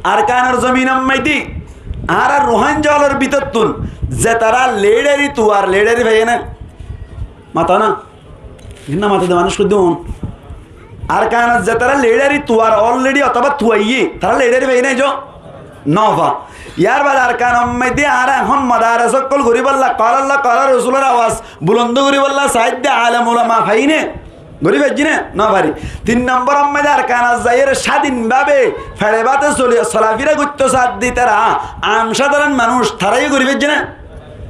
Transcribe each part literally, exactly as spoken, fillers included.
Arkanor zominor maidé añára Ruháingga ókkolor bútottún zetará leçari tuar, leçari faiyé né? Mató na? Hín na maté de manúic hoddé un. Arkanot zetará leçari tuar already otóba tuaiyé, tará leçari faiyé né zo? Nofa. Yar baade Arkanor maidé añára ehón modares ókkol goríbolla, qala Allah, qala Rosulor awaz bulondo goríbolla saáidde alem ulama faiyí né? Gorí faijjí né? Nofari. Tin nombor maidé Arkanot zaiyóre sádin bábe feçe báte soli, solafira goittó saádde tará, am sádharon manúic, tará yó gorí faijjé né?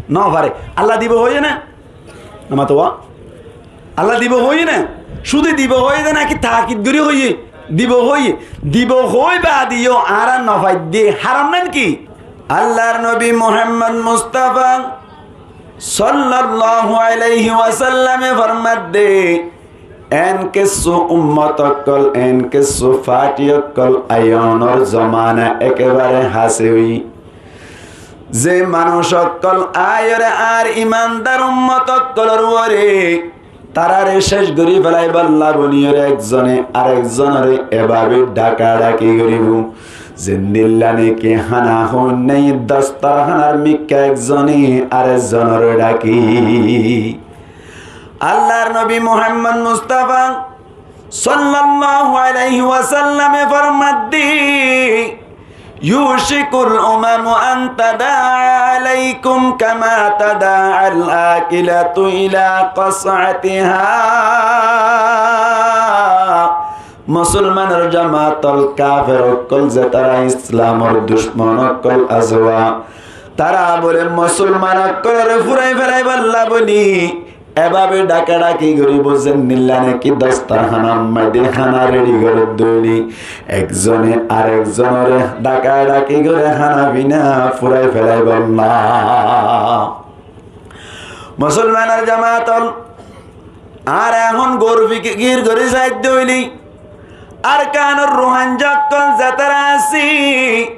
Nofare. Allah dibo hoiyé né? Nomato wa? Allah dibo hoiyé né? Cúde dibo hoiyé de náki takid gorí hoiyé? Dibo hoiyé. Dibo hoi baade yó añára nofaidde haram nán ki? Allar nobi Muhammod Mustafa sollallahu alaihi wasallame formadde, en kessú ummot ókkol, en kessú fáthi ókkol aiyónor zomana ekebare hase óiye. Ze manúic ókkol aiyóre añár imandar ummot ókkolor uore taráre céc gorí felaibólla buliyóre ekzone arekzonoré ebabe dhakadhaki goríbou. Zendilla niki hána hoóinna dostarhánar mikká ekzone arekzonoré dhaki. Allar nobi Muhammod Mustafa sollallahu alaihi wasallame formadde, يوشك الأمم أن تداعى عليكم كما تداعى الآكلة إلى قصعتها. Musolmanor jamaat ol, kafer ókkol zetará Islamor ducmon ókkol asé, tará bóle musolman ókkolore furai felaibólla buli ebabe dhakadhaki goríbou, zendilla niki dostarhánar maidé hána redi gorér dóile, ekzone arekzonoré dhakadhaki goré hána fina furai felaibólla. Musolmanor jamaat ol, añára ehón gour fikir gorí saidde óile, Arkanor Ruháingga ókkol zetará asé,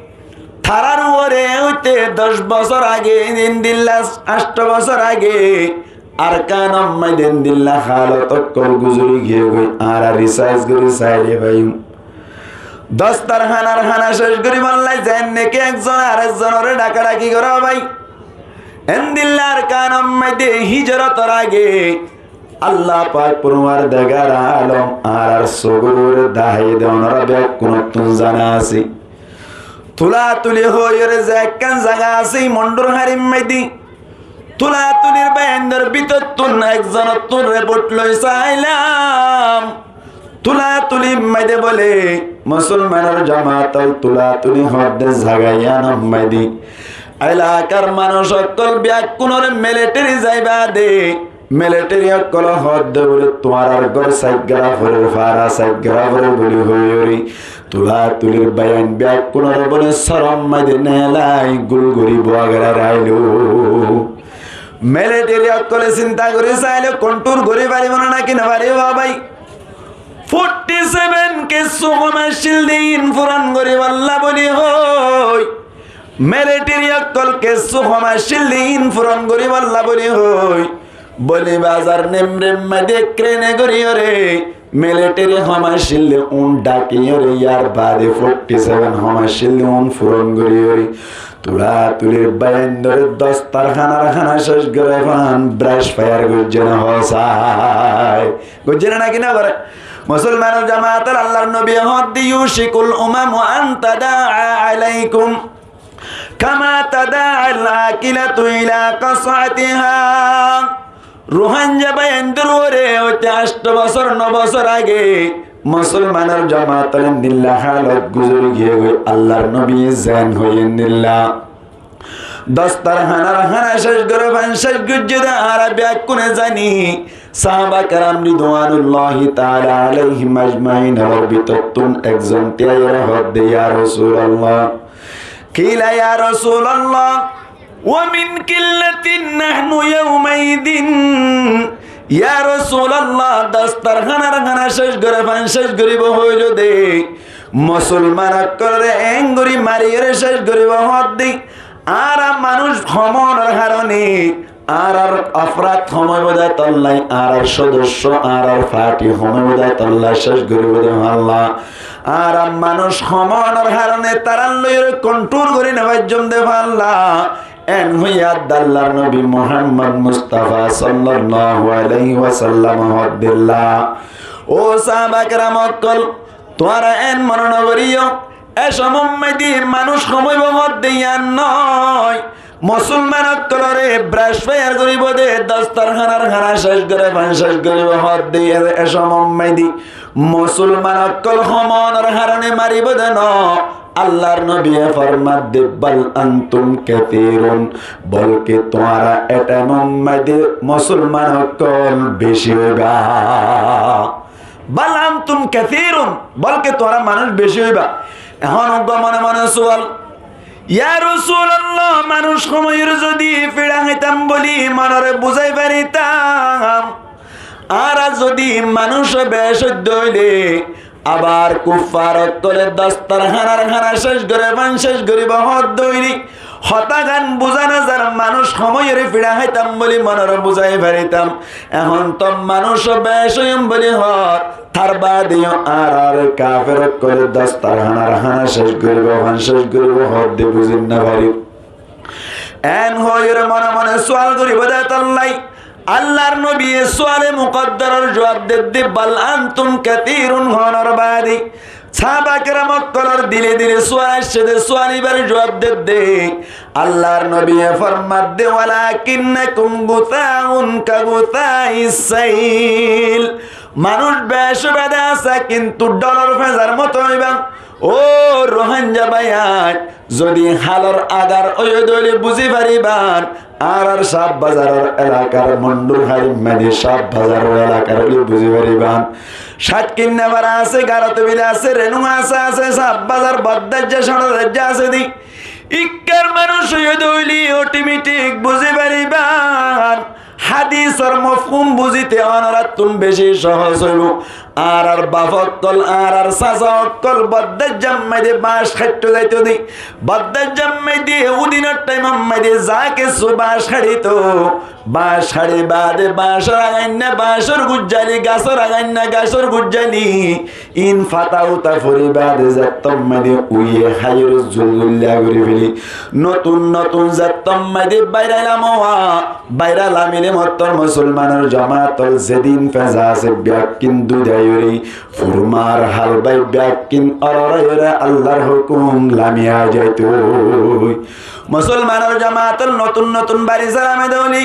tarár uore óite doc bosór age, endilla ancto bosór age, Arkanor maidé endilla halot ókkol guzori giyé goi, añára research gorí sailé faiyum. Dostarhánar hána céc goríbolla zeén niki ekzone arekzonoré dhakadhaki goré bái, endilla Arkanor maidé hijrotor age Allah pak forwardigare alom añárar sógor uore dahái de, onora bekkunottún zana asé. Tulatuli hoiyóre ze ekkán zaga asé, Mondur hárir maidé tulatulir báiyaindor bútottún ekzonottún report loi sailam. Tulatulir maidé bóle, musolmanor jamaat ol, tulatuli hoódde zaga yíanor maidé elakar manúic ókkol bekkúnore militeri zaiba de. Militeri ókkole hoódde bóle, tuáñrar gór saiggára forer, fara saiggára forer buli hoiyóre, tulatulir báiyain bekkúnore bóle sóror maidé neelai gul gorí búa goráir ailó. Militeri ókkole sinta gorí sailé, kontrol gorí faribó né náki nofaribó bái? Forti seven kessú hom accíl de, iín furan goríbolla buli hoói. Militeri ókkol kessú hom accíl de, iín furan goríbolla buli hoói. Boli bazar Nimror maidé krene goríyóre militeri hom accíl de uún dhakiyóre, yar baade forti seven hom accíl de uún furan goríyóre, tulatulir báiyaindóre dostarhánar hána céc goré fán, brush fire goijjé né hoó sai. Goijjé né náki no goré? Musolmanor jamaat ol, Allar nobiye hoódde, يوشك الأمم أن تداعى عليكم كما تداعى الآكلة إلى قصعتها. Ruháingga báiyaindór uore óite ancto bosór, no bosór age musolmanor jamaat ol endilla hálot guzori giyé goi, Allar nobiye zeén hoiyé endilla. Dostarhánar hána céc goré fán céc goijjé de añára bekkúne zani. Sáhaba keram ridwanullahi taala alaihim ajmain ol bútottún ekzon tíyaiyóre hoódde, يا رسول الله. قيل يا رسول الله ومن قلة نحن يومئذ. Ya Rosulallah, dostarhánar hána céc goré fán céc goríbou hoóilo de, musolman ókkolore eéngorí mariyóre céc goríbou hoódde, añára manúic hom ónor haróne, añárar afrad hom óibou de tolla, añárar sodosso, añárar fati hom óibou de tolla céc goríbou de hoólla. Añára manúic hom ónor haroné tarár loiyóre kontról gorí no faijjóm de fálla. Eén hoiyé de Allar nobi Muhámmod Mustafa sallalláhu aláihi wasallam hoódde. Ó sáhaba keram ókkol, tuáñra eén mone no goríyo, e cómot maze manúic hom óibo hoódde yián noó. Musolman ókkolóre bracfáiyar goríbo de, dostorhánor hána céc gorí fán céc goríbo hoódde e cómot maze. Musolman ókkol hom ónor haroné maribó de noó. Allar nobiye formadde, "Bal antum kathirun", bolke tuáñra e thaimot maze musolman ókkol beci óiba. "Bal antum kathirun", bolke tuáñra manúic beci óiba. Ehón uggwá mone mone sual, "Ya Rosulallah, manúic hom óiyore zodi fíça háitam buli monore buzái faritam, añára zodi manúic bec óidde óile, abar kuffar ókkolé dostorhánor hána céc gorí fán céc goríbo hoódde óile, hotágan buzá no zar, manúic hom óiyore fíça háitam buli monore buzái faritam. Ehón to manúic bec óiyum buli hoór, tar baade yó añárar kafer ókkolé dostorhánor hána céc goríbo fán céc goríbo hoódde buzí no farir." Eén hoiyóre mone mone sual goríbo de tollá. Allar nobiye suale mukoddaror juab dedde, "Bal antum kathirun" hoónor baade. Sáhaba keram ókkolór dile dile sual aiccé de, sual íbar juab dedde. Allar nobiye formadde, "Walakinnakum guthaun ka guthais sail." Manúic bec óiba de asá, kintu dholor fezar moto óiba. Ó Ruáingga bái, zodi hálor agar óiyo de óile buzí faribán, añárar Caf Bazaror elakar, Mondul Harim maze Caf Bazaror elakar óile buzí faribán. Cátkinna fara asé, Garotobil asé, Renúa asé, asé Caf Bazar, Boddaijja, Cóñçadaijja asé de. Ikkár manúic óiyo de óile otometik buzí faribán. Hádisor mofhúm buzíte onorattún beci cóhos óibo. Añárar baf ókkol, añárar sasa ókkol Boddaijjar maze baáñc háitto zaito de. Boddaijjar maze udinor thaimor maze za kessú baáñc háito, baáñc hári baade baáñcor againna baáñcor guijjali, gasór againna gasór guijjali, iín fata uta fori baade zettót maze uiye háiyore zulzulla gorí feli. Notun notun zettót maze baira lam ówa, baira lamile mottor musolmanor jomaat ól zedin feza asé bekkín dúi daiyóre, furmar hál bái bekkín óroraiyóre Allar hókum lamiya zaitó. Musolmanor jomaat ól notun notun bari salamé de óile,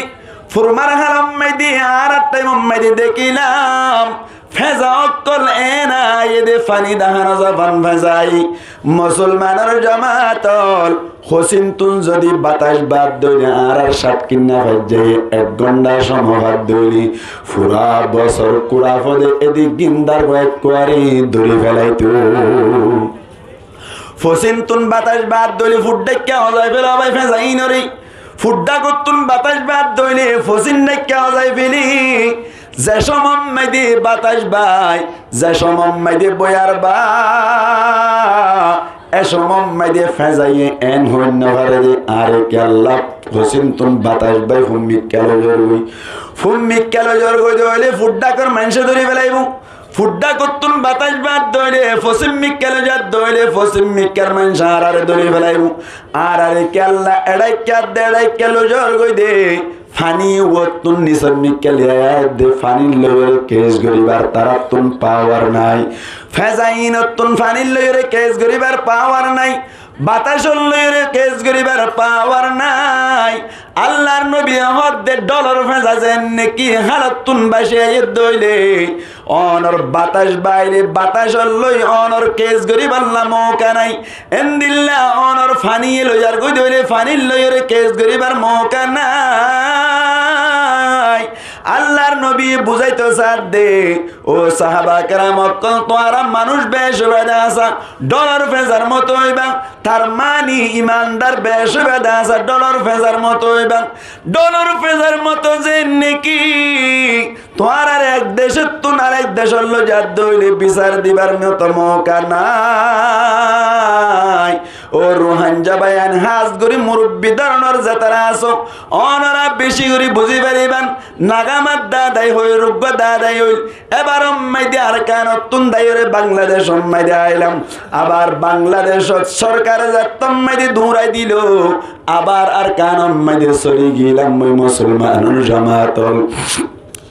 furmar hálor maze añárar thaimor maze dekílam, feza ókkol eén aiyé de faní dahá no za fán fezai. Musolmanor jomaat ól, hosíntun zodi batáis baádde óile añárar cátkinna faijjaiye ek gónda cómo baádde óile, fura bosór kura fode edi gindar guá ekkuwari dóri felaitó. Fosíntun batáis baádde óile fuddháikka hozai felo bái feza iínore. Fuddhákottún batáis baádde óile fosín dháikka hozai feli. Ze cómot maze batáis bái, ze cómot maze boiyar bái, e cómot maze fezaiye eén hoóin no fare de, "Are kiyólla, fosíntun batáis bái fummikká loizorgói, fummikká loizorgói de óile fuddhákor maincé dóri felaibó." Fuddhákottún batáis baádde óile, fosímmikká loizadde óile, fosímmikkár maincé añárare dóri felaibó. Añárare kiyólla eçáikka de eçáikka loizorgói de, faní uottún nisommikká loizaiyé de, fanír loiyóre kes goríbar taráttun pawar nái. Feza iínottún fanír loiyóre kes goríbar pawar nái. Batácor loiyóre kes goríbar pawar nái. Allar nobiye hoódde dholor feza zenneki hálottún báci aiyé de óile, onor batáis baile batácor loi onor kes goríballa mouka nái. Endilla onor faníye loizargói de óile fanír loiyóre kes goríbar mouka nái. Allar nobiye buzáito saádde, ó sáhaba keram ókkol, tuáñra manúic bec óiba de asá, dholor fezar moto óiba. Tar mani imandar bec óiba de asá, dholor fezar moto óiba. Dholor fezar moto zenneki tuáñrare ek decóttun arek decót loizadde óile bisar dibar moto mouka nái. Ó Ruháingga báiyain, hás gorí murubbi dóronor zetará asó, ónora bicí gorí buzí faribán. Nagamar dadái hoóir, uggúa dadái óil, ebaror maidé Arkanottún dáiyore Bangladecor maidé ailám. Abar Bangladecot sorkare zettó maidé duñrai dilo, abar Arkanor maidé soli giyílam mui musolmanor jamaat ól.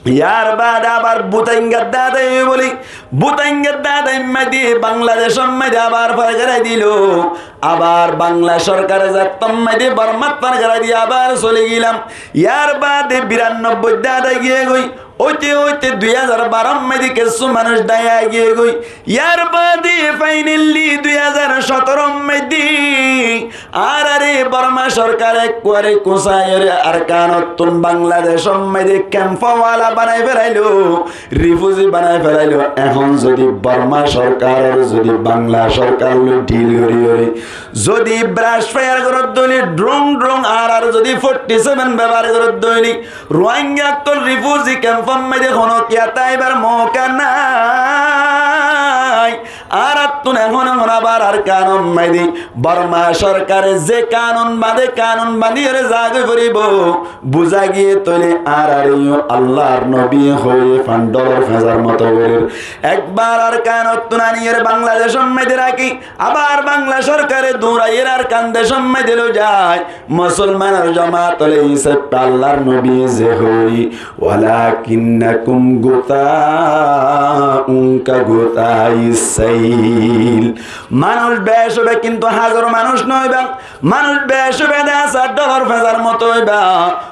Yar baade abar Butaingar dadái ói bóli, Butaingar dadái maidé Bangladecor maidé abar fargarai dilo. Abar Bangla sorkare zettó maidé Bormat fargarai di abar soli giyílam. Yar baade biranobboi dadái giyé goi. Óite óite dui házar baró maidé kessú manúic dáiya giyé goi. Yar baade fainelli dui házar cótoró maidé añárare Borma sorkare ekkuare kuñsaiyóre Arkanottún Bangladecor maidé kemfwala banai felailo, rifuzi banai felailo. Ehón zodi Borma sorkaror zodi Bangla sorkar loi dhil goríyore zodi brasfayar goródde óile, drung drung añárar zodi forti seven bebohár goródde óile, Ruáingga ókkol rifuzi kemfor maidé honó kiyá táibar mouka nái. Añárattún ehón ehón abar Arkanor maidé Borma sorkare ze kanun bañdé, kanun bañdíyore zagói foribóu. Buzá giyé tóile añárareyó Allar nobiye hoóiye fandholor feñzar moto gorér. Ekbar Arkanottún aníyore Bangladecor maidé rakí, abar Bangla sorkare duñraiyóre Arkan decor maidé loi zai. Musolmanor jamaat ól, e hísafe Allar nobiye ze hoói, "Walakinnakum guthaun ka ghuthais sail." Manúic bec óiba, kintu házor manúic no óiba. Manúic bec óiba de asár dholor feñzar moto óiba.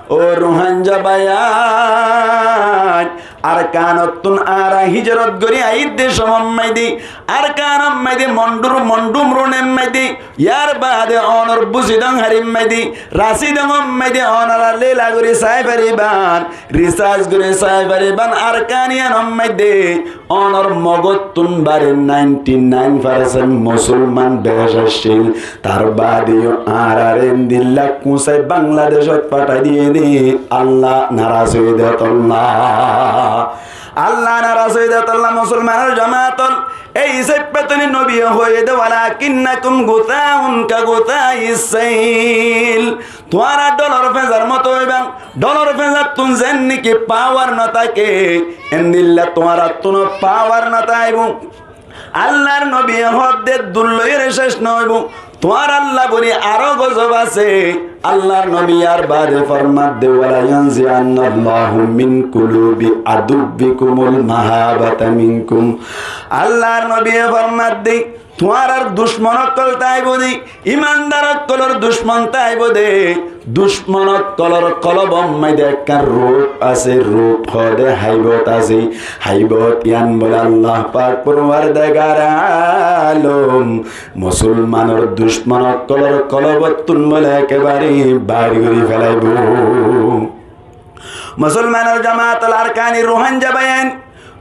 Ó Ruháingga báiyain, Arkanottún añára híjorot gorí aiyídde somot maidé, Arkanor maidé Mondhur, Mondhum runer maidé, yar baade ónor Busidong harir maidé, Rasidongor maidé ónora lela gorí sai faribán, risas gorí sai faribán, Arkaniyanor maidé ónor Mogottún bari ninety nine percent musolman bec accíl. Tar baade yó añárare endilla kuñsai Bangladecot fathai diyé de, Allah naraz óiye de tolla. Allah naraz óiye de tolla, musolmanor jamaat ól. E hísafe tuni nobiye hoiyé de, "Walakinnakum guthaun ka ghuthais sail." Tuáñra dholor feñzar moto óiba. Dholor feñzattún zen niki pawar no táke, endilla tuáñrattúno pawar no táibo. Allar nobiye hoódde dur loiyóre céc no óibo. Tuáñralla bóli aró gozob asé. Allar nobiye ar baade formadde, "Wala yanzi'anna Allahu min kulubi aduwwikumul mahabata minkum." Allar nobiye formadde, tuáñrar ducmon ókkol táibo de, imandar ókkolor ducmon táibo de, ducmon ókkolor kolobor maidé ekkán ruñf asé, ruñf hoóde háibot asé. Háibot yián bóle Allah pak forwardegar alom musolmanor ducmon ókkolor kolobottún bóle ekebare bair gorí felaibo. Musolmanor jamaat ól, Arkani Ruháingga báiyain,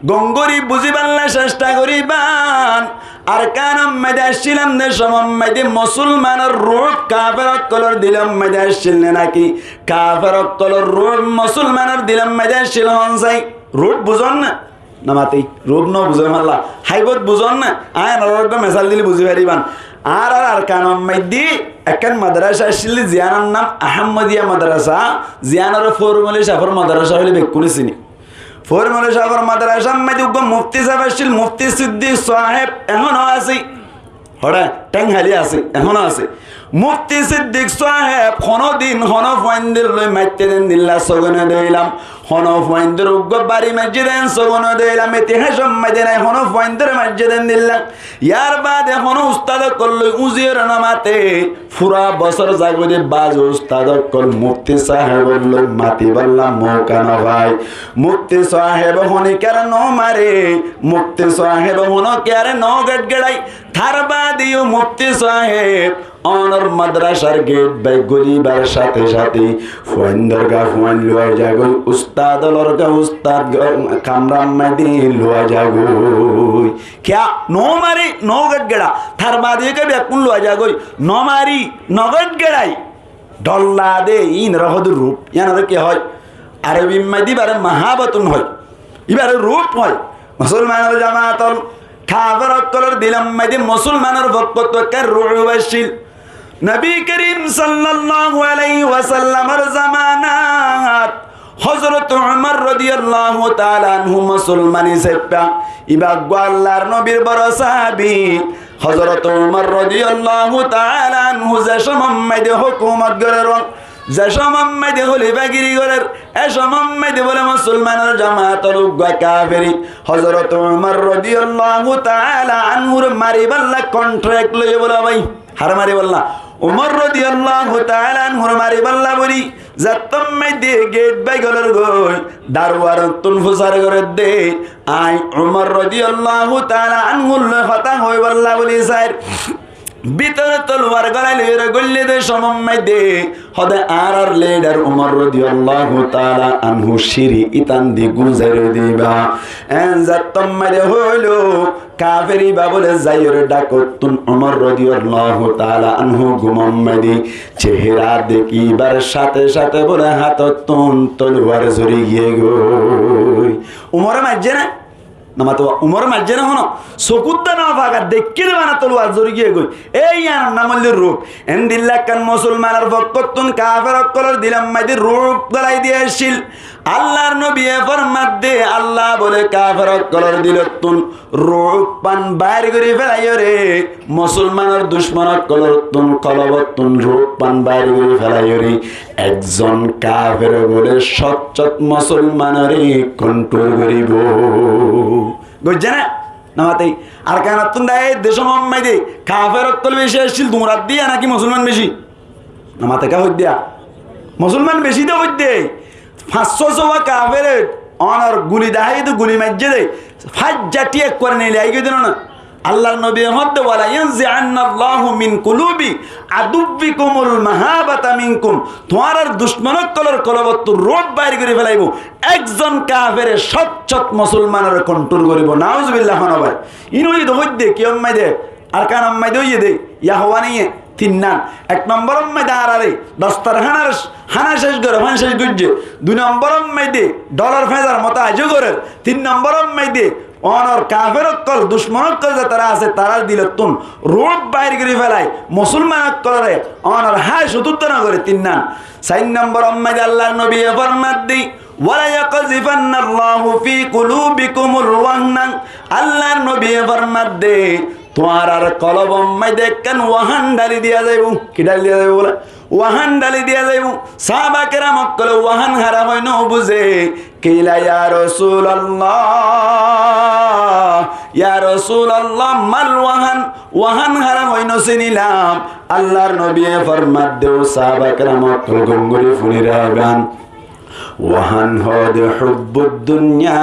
gom gorí buzíballa cesta goríban. Arkanor maidé accílam de somot maidé musolmanor ruñf kafer ókkolor dilor maidé accíl né naki? Kafer ókkolor ruñf musolmanor dilor maidé accíl, hoón sai? Ruñf buzón né? No mati, ruñf no buzón holla. Háibot buzón né? Aññí onorare uggwá mesal dile buzí faribán. Añárar Arkanor maidé ekkán madrasa accíl, ziyánor nam Ahmadiya madrasa, ziyánore Fóorimoli sáfor madrasa hoilé bekkúne sini. Fóorimoli sáfor madrasar maidé uggwá mufti sáb accíl, Mufti Siddik sáheb, ehóno asé. Hoçé, théng háli asé, ehóno asé. Mufti Siddik sáheb honódin honó fuaindór loi maitté de endilla sógone deilam, honó fuaindór uggwá bari maijjé de en sógone deilam, itihásor maidé nai honó fuaindóre maijjé de endilla. Yar baade honó ustad ókkol loi uñziyóre no mate. Fura bosór zagói de bazi ustad ókkol mufti sáhebor loi matibálla mouka no fai. Mufti sáhebe honikiyáre no mare, mufti sáhebe honokiyáre no gatgeçai. Tar baade yó mufti sáheb onor madrasar geit bái golibar sáte sáte fuaindor gá fuain luwai zagói, ustad ólor gá ustad gá kamrar maidé luwai zagói. Kiyá? No mari, no gatgeça. Tar baade yó kiyá bekkún luwai zagói? No mari, no gatgeçai. Dholla de, iínoré hoó de ruñf. Yíanoré ki hoó? Arobir maidé íbaré mahabatun hoó. Íbaré ruñf hoó. Musolmanor jamaat ól, kafer ókkolor dilor maidé musolmanor fokkottú ekkán ruñf accíl. Nobi Kerim sallallahu alaihi wasallamor zamanat Hozrot Umar rodiyallahu taala anhu musolmani saippá, ibá eggúa Allar nobir boro sahabi. Hozrot Umar rodiyallahu taala anhu ze cómot maze hókumot gorér, ze cómot maze hólifagiri gorér, e cómot maze bóle musolmanor jamat ól uggúa kaferi. Hozrot Umar rodiyallahu taala anhure maribálla kontrek loiyé bóle bái. Haré maribálla? Umar rodiyallahu taala anhure maribálla bóli, zettót maze geit bái golor goi, darwarottún fusar gorér dé, añí Umar rodiyallahu taala anhur loi hotá hoibálla bóli sair. Bútore toluwar golai loiyóre goillé dé cómot maze, hode añárar lidar Umar rodiyallahu taala anhu círi ítandi guzari diba. En zettót maze hoilo, kaferi ibá bóle zaiyóre dhákottún Umar rodiyallahu taala anhu gumot maze cehera dekíbar cáte cáte bóle hátottún toluwar zori giyé goi. Umare maijjé né? Nomate, Umare maijjé né hono? Sokut dé no fakat deikkí dé bana toluwar zori giyé goi. Ei iyanor nam óilde ruub. Endilla ekkán musolmanor fokkottún kafer ókkolor dilor maze ruub golai diya accíl. Allar nobiye format dé, Allah bóle kafer ókkolor dilottún ruub fán bair gorí felaiyóre, musolmanor ducmon ókkolóttun, kolobottún ruub fán bair gorí felaiyóre, ekzon kafere bóle cót cót musolmanore kontrol goríbo. Buijjó né? Nomate, Arkanottún dháiye dé cómot maze kafer ókkol beci accíl, duñrat diya náki musolman beci? Nomate ká hoiddé? Musolman beci dé hoiddé. Fañs só sówa kafere onor guli dháiye dé, guli maijjé dé, faijja thík gorí neeli aigiyói dé no na. Allar nobiye hoódde, "Wala yanzi'anna Allahu min qulubi aduwwikumul mahabata minkum." Tuáñrar ducmon ókkolor kolobottú ruub bair gorí felaibó. Ekzon kafere cót cót musolmanore kontrol goríbo. Nauzubillah, hono bái. Iín óiye dé hoiddé, kiyór maze dé? Arkanor maze dé óiye dé, yá hoó naiye, tinnán. Ek nombor ot maze dé añárare dostar hánar hána céc goré, fán céc goijjé. Dui nombor ot maze dé dholor féñzar moto aijjó gorér. Tin nombor ot maze dé onor kafer ókkol, ducmon ókkol zetará asé, tarár dilottún ruub bair gorí felai, musolman ókkolore onor hái cututto no goré, tinnán. Sair nombor ot maze dé Allar nobiye format dé, "Wala yaqzifanna Allahu fi qulubikumul wahna." Allar nobiye format dé, tuáñrar kolobor maze dé ekkán wahan dháli diya zaibo. Ki dháli diya zaibo bóle? Wahan dháli diya zaibo. Sáhaba keram ókkole wahan haré hoó no buzé. Qila ya Rasulallah, ya Rasulallah, mal wahan? Wahan haré hoó no sinilam. Allar nobiye format dé, ó sáhaba keram ókkol, gom gorí fúni raiban. Wahan hoó de hubbud dunya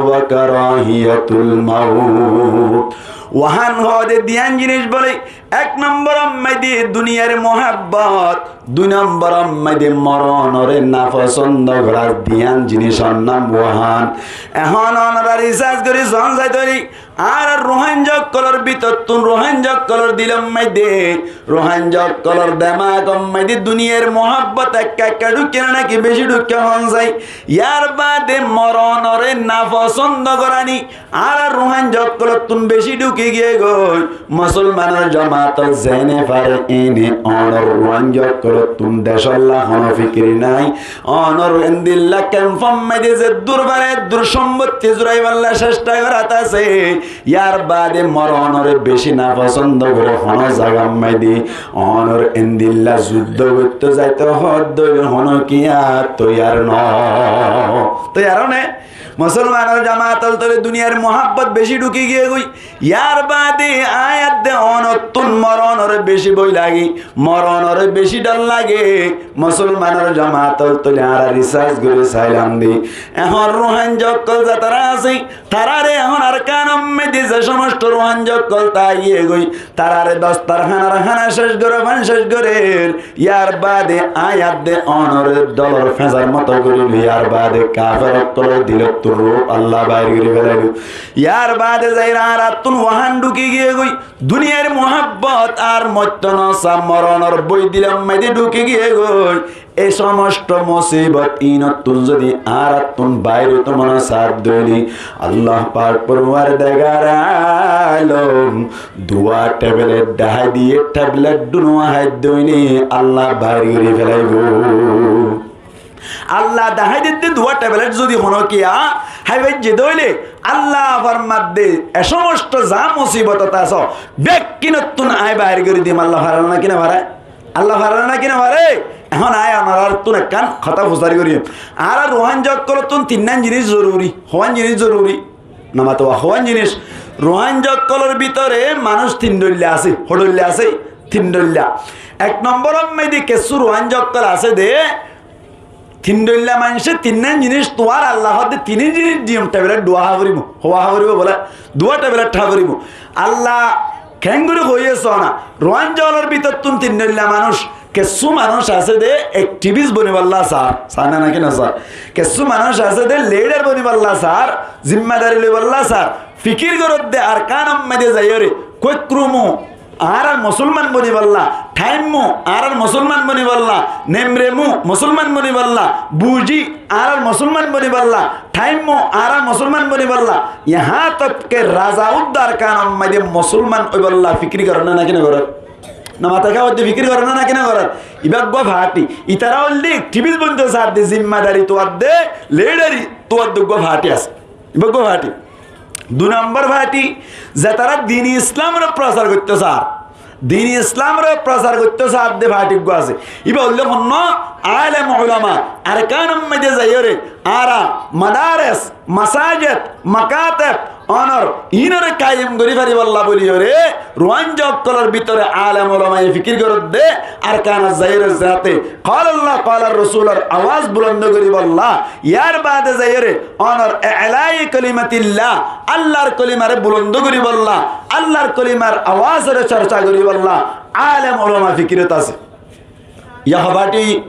wa karahiyatul maut. Wahan hoó de diyan jinis bóle, ek nombor ot maze de duniyar muhabbot, dui nombor ot maze de moronore nafosondo gorá, diyan jinisor nam wahan. Ehón onora risas gorí son sai tori, añárar Ruáingga ókkolor bútottún, Ruáingga ókkolor dilor maze de, Ruáingga ókkolor demakor maze de duniyar muhabbot ekka ekka dhukké né náki beci dhukké hon sai? Yar baade moronore nafosondo gorá ni añárar Ruáingga ókkolottún beci dhuki giyé goi. Musolmanor jomaat zeéne fare éne onor Ruáingga ókkolottún decolla hono fikir nai. Onor endilla kempor maze de zeddúr fare eddúr sombotti zuraibálla cesta gorát asé. Yar baade moronore beci nafosondo goré hono zagar maze de. Onor endilla zuddo goitto zaito hoódde óile hono kiyá toiyar no. Toiyar ó né? Musolmanor jomaat ól, tóile duniyar muhabbot beci dhuki giyé goi. Yar baade aññí edde onottún moronore beci boi lage, moronore beci dhor lage. Musolmanor jomaat ól, tóile añára risas gorí sailam de. Ehón Ruáingga ókkol zetará asé, taráre ehón Arkanor maze de ze somosto Ruáingga ókkol táiye goi, taráre dostar hánar hána cec goré, fán cec gorér. Yar baade aññí edde onore dholor féñsar moto gorí loi, yar baade kafer ókkolor dilot Rúh Allah bair gorí felaibó. Yar baade zaiyóre añárattún wahán dhuki giyé goi. Duniyar muhábbot ar moitto no sa, moronor boi dilor maze dhuki giyé goi. E somosto musibot inottún zodi añárattún bair óito mone sar de óile, Allah pak forwardegar alom duwa tablet dahái diye, tablet dun wahái de óile Allah bair gorí felaibó. Allah dahái diyé de duwa tablet zodi hono kiya hái faijje de óile, Allah formar de, e somosto za musibot ot asó, bekkínottún añí bair gorí dim. Allah fare né ki no fare? Allah fare né ki no fare? Ehón añí onorattún ekkán hotá fusari goijjum. Añára Ruáingga ókkolottún tinnán jinis zoruri. Hoán jinis zoruri? No mato, hoán jinis? Ruáingga ókkolor bútore manúic tin dhoilla asé. Ho dhoilla asé? Tin dhoilla. Ek nombor ot maze kessú Ruáingga ókkol asé de, tin dhoilla maincé tinnán jinis tuáñr, Allah hoó de tin jinis diyum, tablet duwa há foribó. Howa há foribó bole? Duwa tablet há foribó. Allah keéngorí hoiyé só na? Ruáingga ókkolor bútottún tin dhoilla manúic, kessú manúic asé de activist bonibálla sar, sar né náki no sar? Kessú manúic asé de lidar bonibálla sar, zimmadari loibálla sar, fikir gorér de Arkanor maze zaiyóre, kóik rumu añárar musolman bonibálla, thaimmu añárar musolman bonibálla, nemremu musolman bonibálla, buzi añárar musolman bonibálla, thaimmu añárar musolman bonibálla, yahá tok ke raza udda Arkanor maze musolman óibálla fikir gorér né náki no gorér? No mato, kiyá hoó de fikir gorér né náki no gorér? Ibá uggwá party, itará óilde activist bonito sar de, zimmadari tuwar de, lidari tuwar de uggwá party asé. Ibá uggwá party. Dui nombor party, zetará dini Islamoré prosar goittó sar, dini Islamoré prosar goittó sar de party uggwá asé. Ibá óilde honno alem ulama, Arkanor maze zaiyóre, añára madares, masajid, makateb, onor, inoré kayem gorí faribálla bóliyoré, Ruáingga ókkolor bútore alem ulamaye fikir gorér de, Arkanot zaiyóre zate qala Allah, qala Rosulor awaz bulondo goríbálla, yar baade zaiyóre onor ila'i kalimatillah, Allar kalimaré bulondo goríbálla, Allar kalimar awazoré corca goríbálla alem ulama fikirot asé. Yá ho party?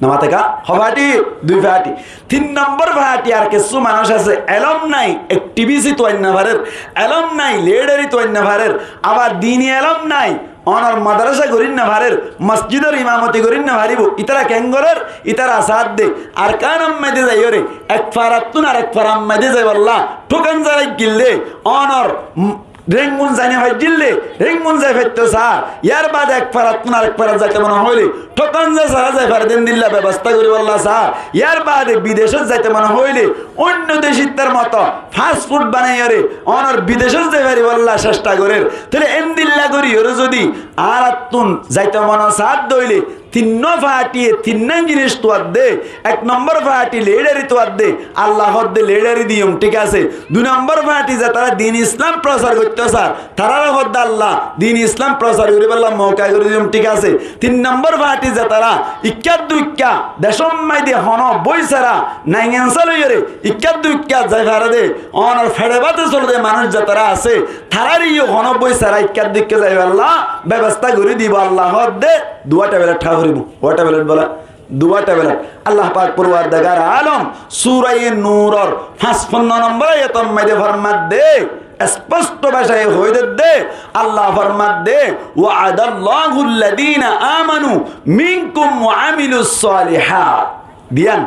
No mato, kiyá ho party? Dui party. Tin nombor party ar kessú manúic asé, elóm nai, activist tuwai no farer, elóm nai, lidari tuwai no farer, abar dini elóm nai, onor madrasa gorí no farer, mosjidor imamoti gorí no faribó. Itará keén gorér? Itará sar de Arkanor maze zaiyóre ek farattún arek farar maze zaibálla thókan zai gilde, onor, mm, rengun zai no faijjíl de rengun zai faittó sar. Yar baade ek farattún arek farat zaito mone hoile thókan zai sára zai fare de endilla bebosta goríbálla sar. Yar baade bidecot zaito mone hoile, oinno decittar moto passport banaiyóre onor bidecot zai faribálla cesta gorér. Tóile endilla goríyoré zodi añárattún zaito mone sar de óile, tinnó party ye tinnán jinis tuwar de, ek nombor party lidari tuwar de, Allah hoó de lidari diyum, thík asé. Dui nombor party zetará din Islam prosar goittó sar, taráre hoó de Allah din Islam prosar goríbálla mouka gorí diyum, thík asé. Tin nombor party zetará ikká duikká decór maze hono boi sára naingensá loiyóre ikká duikká zai fare de, onor fede báte sole de manúic zetará asé, taráre yó hono boi sára ikká duikká zaibálla bebosta gorí dibó Allah hoó de. Duwa tablet há foribó. Howa tablet bole? Duwa tablet. Allah pak forwardegar alom suraye Nuror fañsponno nombor ayator maze formar de, esposto bácaye hoói der de, Allah formar de, wa'adallahu alladhina amanu minkum wa amilus salihat. Diyan.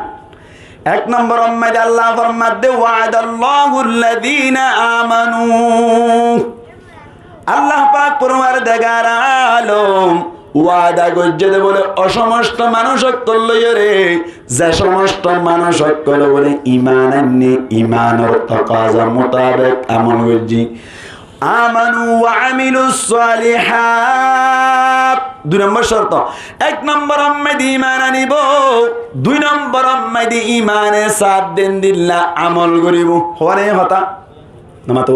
Ek nombor or maze Allah formar de, wa'adallahu alladhina amanu. Allah pak forwardegar alom wada goijjé de bole, o somosto manúic ókkol loiyóre, ze somosto manúic ókkole bole iman ainné, imanor takaza mutabek amol goijjé. Amanu wa amilus salihat. Dui nombor corto. Ek nombor or maze iman anibó, dui nombor or maze imane sat de endilla amol goríbou. Howa né hotá? No mato,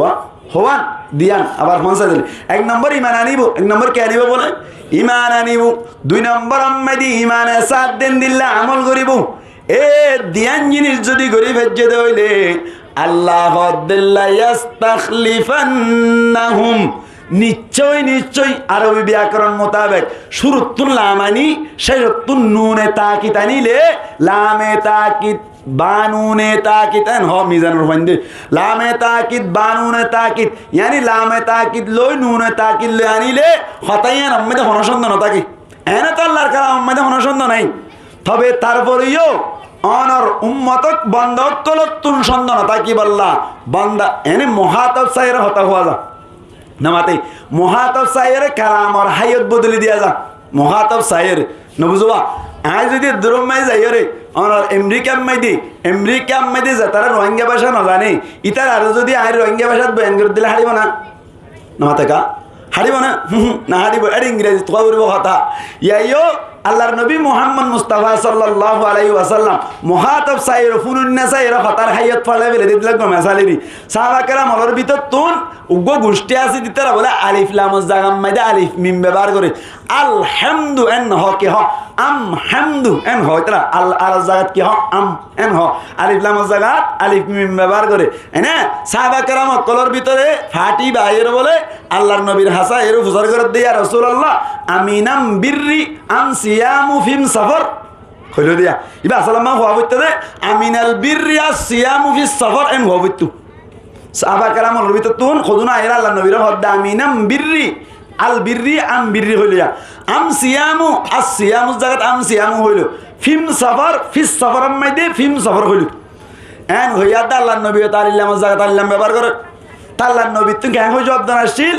howa? Diyan, abar fonsai dile. Ek nombor iman anibó, ek nombor ki anibó bole? Iman anibó. Dui nombor or maze imane sat de endilla amol goríbou. E diyan jinis zodi gorí faijjé de óile, Allah hoó de, la yastakhlifannahum. Niccói, niccói, Arobi biyakoron mutabek, cúruttún lam ani, cécottún nune takit anile, lame takit Ba nune takid, en hoó mizanor fuainde. Lame takid, ba nune takid. Yáni lame takid loi, nune takid loi aníle, hotá yíanor maze honó cóndo no táke. Ene to Allar kalamor maze honó cóndo nái. Tobe tarfore yó, onor ummot ók-, bonda ókkolóttun cóndo no tákibolla, bonda, ene muhátob saiyóre hotá hoó za. Namate, muhátob saiyóre kalamor háiyot bodoli diya za. Muhátob saiyóre. No buzó ba? Añí zodi eddurór maze zaiyóre, onor Emrikar maze, Emrikar maze zetará Rohingya báca no zane, ítarare zodi añí Rohingya bácat boyan gorí dile háribo na? Namate ka? Háribo na? Na háribo. Ére Ingrezit hoó foribo hotá. Yá yó, Allar nobi Muhammod Mustafa sallallahu alaihi wasallam muhátob saiyóre, fúnunna saiyóre hotár háiyot félai félai diyé dé gom mesaliri. Sáhaba keram ókkolor bútottun uggwá gucthí asé, ítara bóle alif lamor zagat maze alif mim bebohár goré. Alhamdu en no hoó, ki hoó? Amhamdu en hoó. Ítara al, ar zagat ki hoó? Am en hoó. Alif lamor zagat alif mim bebohár goré. Ene sáhaba keram ókkolor bútore fáti baáiyoré bóle Allar nobir hañsé aiyóre fusár gorédde, "Ya Rasulallah, aminal birri am siyamu fim safar?" Hoiló diya. Íba asóle ammá hoó foittó dé, "Aminal birri as siyamu fis safar," en hoó foittó. Sáhaba keram ókkolor bútottun hodún aiyóre Allar nobiré hoódde, "Aminal birri, al birri, am birri," hoiló ya. "Am siyamu, as siyamu" zagat "am siyamu" hoiló. "Fim safar, fis safar" or maze "fim safar" hoiló. En hoiyé dé Allar nobi yó alif lamor zagat alif lam bebohár goré. Te Allar nobittún keén hoó juab don accíl?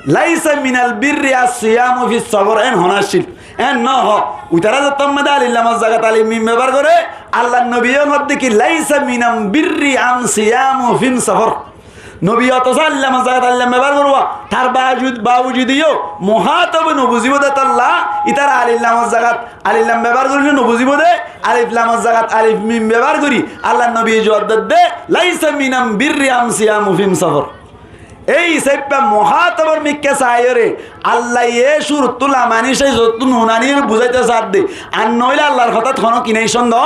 "Laisa minal birri as siyamu fis safar," en hoón accíl? En no hoó. Uitará zettót maze alif lamor zagat alif mim bebohár goré, Allar nobi yó hoódde ki, "Laisa minal birri am siyamu fim safar." Nobi yó otosó alif lamor zagat alif lam bebohár gorówa. Tar bawujud, bawujud yó muhátobe no buzíbo dé tolla, ítara alif lamor zagat alif lam bebohár goríle no buzíbo dé, alif lamor zagat alif mim bebohár gorí Allar nobiye juab dedde, "Laisa minal birri am siyamu fim safar." Ei hísafe muhátobor mikká saiyóre Allaye cúruttú lamani cécottú nunani buzáito saádde, ar noóile Allar hotát honó kinai cóndo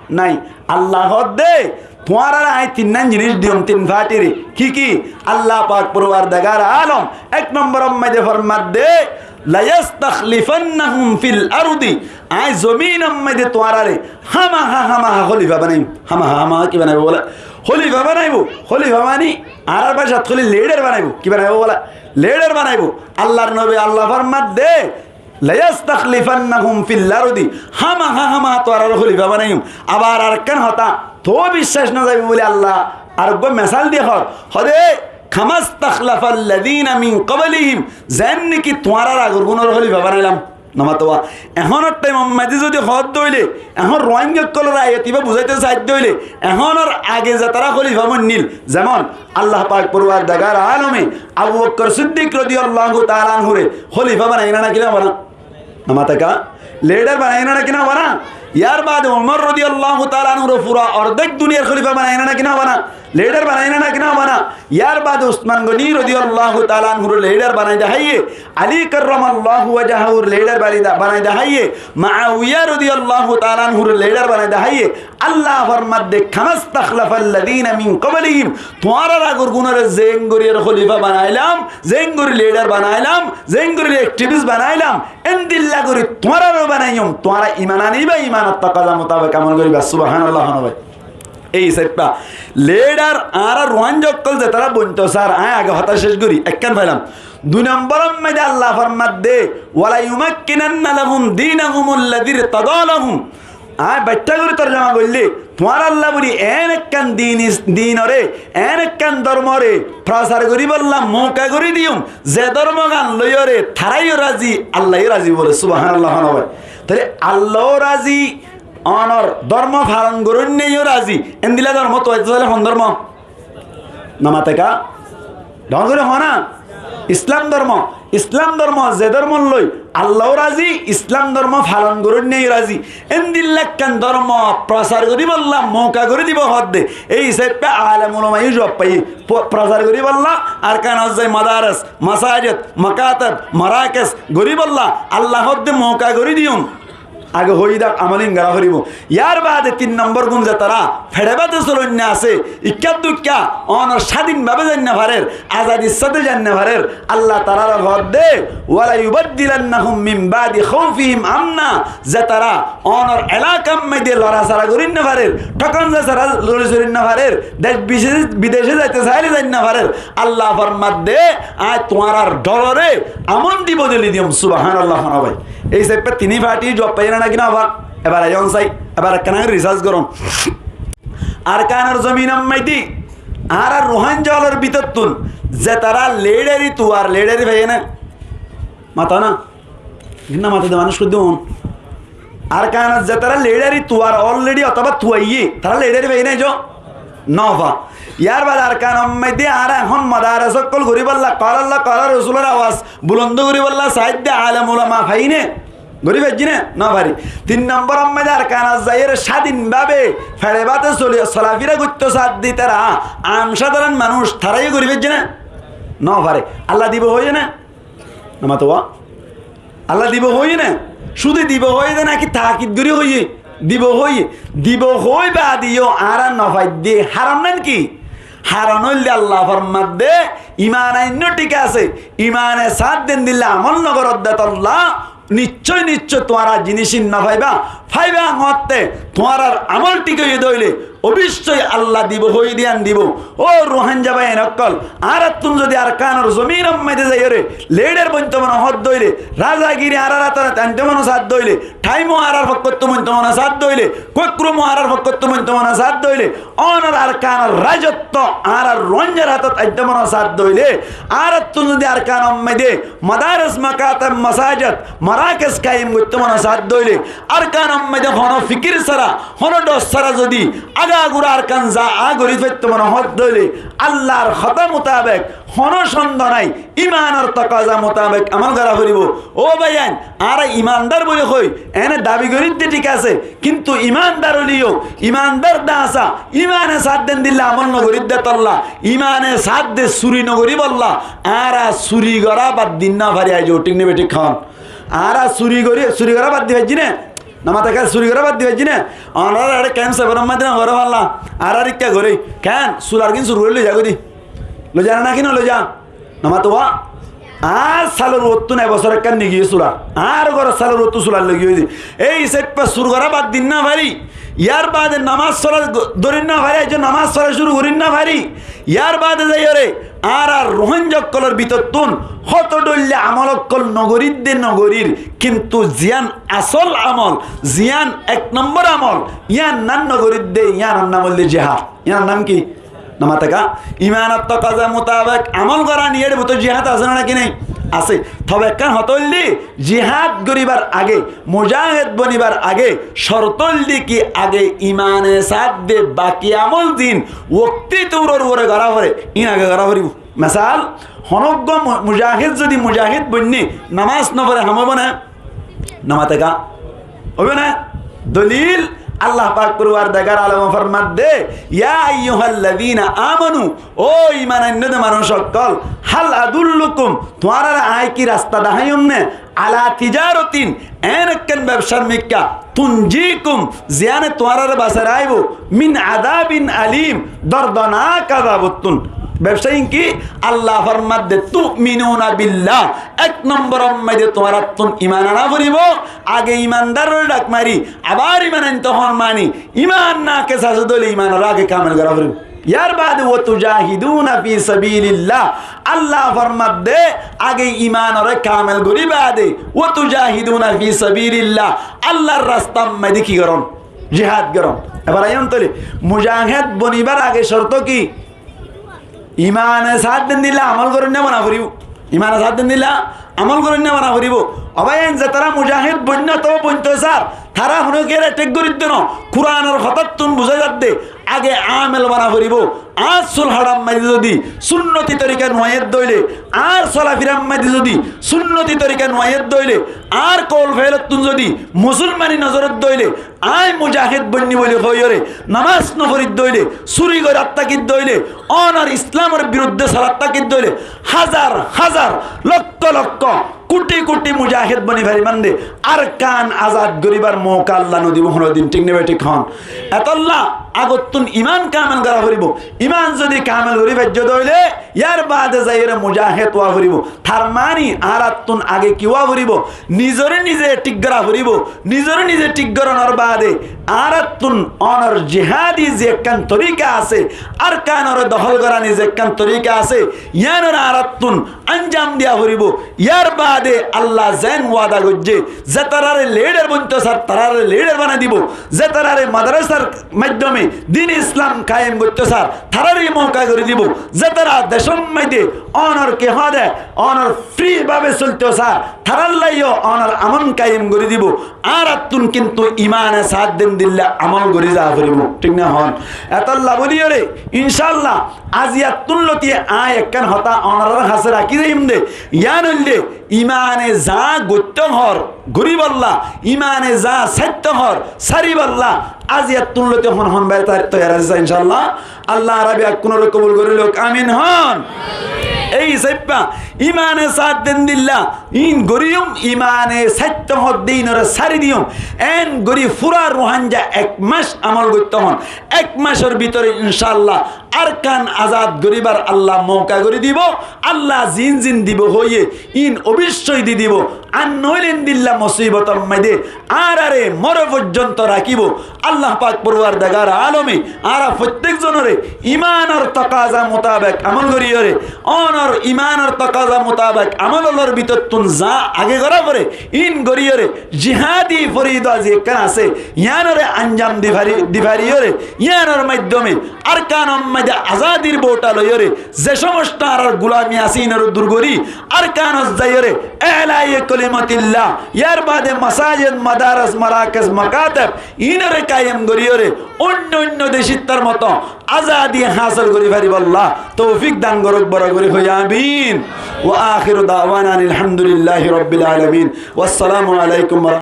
nái. Allah hoódde, tuáñráre aññí tinnán jiníc diyum tin fátiré. Ki ki? Allah pak forwardegar alom ek nombor or maze formadde, "Layastakhlifannahum fil ardi," aññí zominor maze tuáñráre hámaha hámaha hólifa banaiyum. Hámaha hámaha ki banaibó bóle? Hólifa banaibó. Hólifa mani añárar bácat hoilé lidar banaibó. Ki banaibó bóle? Lidar banaibó. Allar nobi Allah formadde, "Layastakhlifannahum fil ardi," hámaha hámaha tuáñráre hólifa banaiyum. Abar arekkán hotá, tuáñra biccác no zaibó bóli Allah areggúa mesal diyé hoór, hoóde, "Kamastakhlafal ladina min qablihim," zeén niki tuáñrar agor gúnoré hólifa banailam. Nomatówa. Ehónor thaimor maze zodi hoódde óile, ehón Ruáingga ókkolor ayat ibá buzáito saádde óile, ehónor age zetará hólifa moinníl, zemón Allah pak forwardegar alome Abu Bokkor Siddik rodiyallahu taala anhure hólifa banaiyé né naki no bana? Nomaté ka? Lidar banaiyé né naki no bana? Yar baade Umar rodiyallahu taala anhure fura ordek duniyar hólifa banaiyé né naki no bana? Lidar banaiyé né naki no bana? Yar baade Usman Goni rodiyallahu taala anhure lidar banai deháiye, Ali karramallahu wajhahure lidar banai de-, banai deháiye, Muawiya rodiyallahu taala anhure lidar banai deháiye, Allah formadde, "Kamastakhlafal ladina min qablihim," tuáñrar agor gúnoré zeéngorí hólifa banailam, zeéngorí lidar banailam, zeéngorí ektivist banailam, endilla gorí tuáñraré banaiyum, tuáñra iman anibá, imanor takaza mutabek amol goríba. Subhanallah, hono bái. Ei hísafe lidar añára Ruáingga ókkol zetará bointo sar, aññí age hotá céc gorí, ekkán failam. Dui nombor or maze Allah formadde, "Wala yumakkinanna lahum dinahum alladhi irtada lahum." Aññí baiththá gorí torjoma goillé, tuáñralla bóli eén ekkán din is-, dinoré, eén ekkán dormoré frosar goríbolla mouka gorí diyum, ze dormogán loiyóre tará yó razi, Allah yó razi bóle, subhanallah, hono bái. Tóile Allah yó razi, onor dormo falon goróinna yó razi, endilla dormo tuáito sailé hon dormo? Nomaté ka? Dóñr gorí hoó na? Islam dormo. Islam dormo, ze dormo loi Allah yó razi, Islam dormo falon goróinna yó razi. Endilla ekkán dormo frosar goríbolla mouka gorí dibo hoódde. Ei hísafe alem ulama yó juab faiyé. Fo-, frosar goríbolla Arkanot zai madaris, masajid, makatab, marakis goríbolla Allah hoódde mouka gorí diyum. Age hoiyí dé amol ín gorá foribó. Yar baade tin nombor gún zetará feçe báte solóinna asé, ikká duikká ónor sádin bábe zainna farer, azadit sáte zainna farer, Allah taála hoódde, "Wala yubaddilannahum min ba'di khawfihim amna", zetará ónor elakar maze lorasara gorinna farer, thókan zasara lori sorinna farer, dec bidece, bidece zaite saile zainna farer, Allah formadde, añí tuáñrar dhorore amon di bodoli diyum. Subhanallah, hono bái. Ei sáippá tini fati juab faiyé né náki no fa? Ebar aiyón sai, ebar ekkán añí risas gorón. Arkanor zominor maze añára Ruáingga ólor bútottún zetará lidari tuar, lidari faiyé né? Mató na. Hín no maté de manúic hoddé un. Arkanot zetará lidari tuar already otóba tuaiyé, tará lidari faiyé né zo? No fa. Yar baade Arkanor maze añára ehón modares ókkol goríbolla, qala Allah, qala Rosulor awaz bulondo goríbolla saáidde alem ulama faiyí né? Gorí faijjí né? No fari. Tin nombor maze Arkanot zaiyóre sádin bábe feçe báte soli, solafira goittó saádde tará, am sádharon manúic, tará yó gorí faijjí né? No fare. Allah dibo hoiyé né? No mato wa? Allah dibo hoiyé né? Cúde dibo hoiyé dé náki taakid gorí hoiyé? Dibo hoiyé. Dibo hoói baade yó añára no faidde. Haron nán ki? Haron óilde Allah formadde, iman ainnó thík asé, imane saádde endilla amol no goródde tolla, niccói, niccói tuáñra ziníc ín no faiba, faiba hoóñtte tuáñrar amol thík óiye dé óile, oboiccói Allah dibo hoiyé dé yían dibo. Ó Ruáingga báiyain ókkol, añárattún zodi Arkanor zominor maze zaiyóre lidar bointo mone hoódde óile, razagiri añárar átot aintó mone saádde óile, thaimo añárar fokkóttu bointo mone saádde óile, koikrum añárar fokkóttu bointo mone saádde óile, ónor Arkanor raijotto añárar Ruáinggar átot aitto mone saádde óile, añárattún zodi Arkanor maze modares, makateb, masajid, morakez kaim goittó mone saádde óile, Arkanor maze hono fikir sára, hono dhor sára zodi agagura Arkan za a gorí faittó mone hoódde óile, Allar hotá mutabek hono cóndo nái, imanor tokaza mutabek amol gorá foribó. Ó báiyain, añára imandar buli hoi, ene dabi gorídde thík asé, kintu imandar óileyo, imandar de asá, imane saádde endilla amol no gorídde tolla, imane saádde suri no goríbolla, añára suri gorá bad di no fari, aijjó, thík né bethík hoón? Añára suri gorí, suri gorá bad di faijjí né? No mato ká, suri gorá bad di faijjí né? Onorá ere kemp sebenor maze no gorá falla, añára ikká gorí. Keén? Sular gín suri gorí loi za goi dé. Loi za né náki no loi za? No mato wa? Añár salor uottún e bosór ekkán nigiyé sular. Añár góror salor uottún sular loi giyói dé. Ei sáippá suri gorá bad di no fari. Yar baade nomás fora go-, dóri no fari, aijjó nomás fora cúru gorí no fari. Yar baade zaiyóre, añára Ruáingga ókkolor bútottún hoto dhoilla amol ókkol no gorídde no gorír, kintu ziyán asól amol, ziyán ek nombor amol, yían nan no gorídde, yíanor nam óilde jihad. Yíanor nam ki? No mato ká? Imanor tokaza mutabek amol gorá niyé, ére bútore jihad asé né náki nái? Asé. Tobe ekkán hotá óilde, jihad goríbar age, mujahed bonibar age, corto óilde ki age imane saádde baki amol din wokti tuwror uore gorá fore, ín age gorá foribó. Mesal, honó uggwá mu-, mujahed zodi mujahed boinné nomás no fore ham óibo né? No mato ká? Óibo né? Dolil, Allah pak porwardigar alome formadde, "Ya ayyuhallazina amanu", ó iman ainno de manúc ókkol, "hal adullukum", tuáñrare añí ki rasta daháiyum né, "ala tijaratin", en ekkán bebsar mikká, "tunjikum", ziyáne tuáñrare basai raikbó, "min azabin alim", dordonak azabottún. Bebsa ín ki? Allah formadde, "tu'minuna billah", ek nombor maze tuáñrattún iman ana foribó, age imandaror dhak mari, abar iman ainto hoón mani, iman nake sasé dóile imanor age kamel gorá foribó. Yar baade, "wa tujahiduna fi sabilillah", Allah formadde, age imanore kamel gorí baade, "wa tujahiduna fi sabilillah", Allar rastar maze ki gorón? Jihad gorón. Ebar aiyón tóile, mujahed bonibar age corto ki? Imane saádde endilla amol goróinna bana foribó. Imane saádde endilla amol goróinna bana foribó. Ó báiyain, zetará mujahed boinno otóba bointo sar, tará honókiyóre attack gorídde no. Kuranor hotáttun buzá zadde, age amel bana foribó. Añár sul haçar maze zodi sunnoti torika no aiyédde óile, añár solafirar maze zodi sunnoti torika no aiyédde óile, añár koul feelottún zodi musolmani nozor óidde óile, añí mujahed boinní buli hoiyóre nomás no foridde óile, suri gorat tákidde óile, ónor Islamor birudde solat tákidde óile, házar házar, lokko lokko kuti kuti mujahed boni faribán de, Arkan azad goribar mouka Allah no dibo honodin, thík né bethík hoón? Etolla agottún iman kamel gora foribo. Iman zodi kamel gori faijjó de óile, yar baade zaiyóre mujahed ówa foribo. Tar mani añárattún age ki ówa foribo? Nizore nize thík gora foribo. Nizore nize thík goronor baade añárattún onor jihadi ze ekkán torika asé, Arkanore dohól gorani ze ekkán torika asé, yíanore añárattún anjam diya foribo. Yar baade Allah zen wada goijjé, zetarare lidar bonito sar, tarare lidar banai dibo. Zetarare madrasar maiddome din Islam kayem goitto sar, tarare mouka gori dibo. Zetara decor maze onor ki hoó de, onor free bábe solto sar, tarallaiyo onor amon kayem gori dibo. Añárattún kintu imane sath den dilla amol gori za foribo, thík né hoón? Etolla boliyóre, incállah, aziyattún lóti añí ekkán hotá onorar hásé rakí zaiyum de, yían óilde, imane za goitto hoór goríballa, imane za sáitto hoór sáribolla, aziyattún lóti hon hon bái toiyar asé, incállah? Allah añára beggúnore kobul gori louk, amin hoón. Ei hísafe imane sath den dilla, in goriyum, imane sáitto hoór de inore sári diyum, en gori fura Ruáingga ek mac amol goitto hoón. Ek macor bútore incállah Arkan azad goribar Allah mouka gori dibo. Allah zin zin dibo hoiyé, in obiccói di dibo. Ar noóile endilla musibotor maze añárare more foijjonto rakíbo. Allah pak Forwardegar alome añára fottek zonore imanor tokaza mutabek amol goriyóre, onor imanor tokaza mutabek amol ólor bútottún za age gora fore, in goriyóre, jihadi forido azi ekkán asé, yíanore anjam di fari, di fariyóre, yíanor maiddome Arkanor maze azadir bouta loiyóre, ze somosto añárar gulami asé, inore dur gori, Arkanot zaiyóre, eláye kolimatillah, yar baade masajid, madaris, marakez, makateb, inore kayem goriyóre, oinno oinno decittar moto azadi hásil gori fariballa toufik dan gorouk, boro gori hoó amin. Wa akhiru dawana anil hamdulillahi rabbil alamin. Wassalamu alaikum wa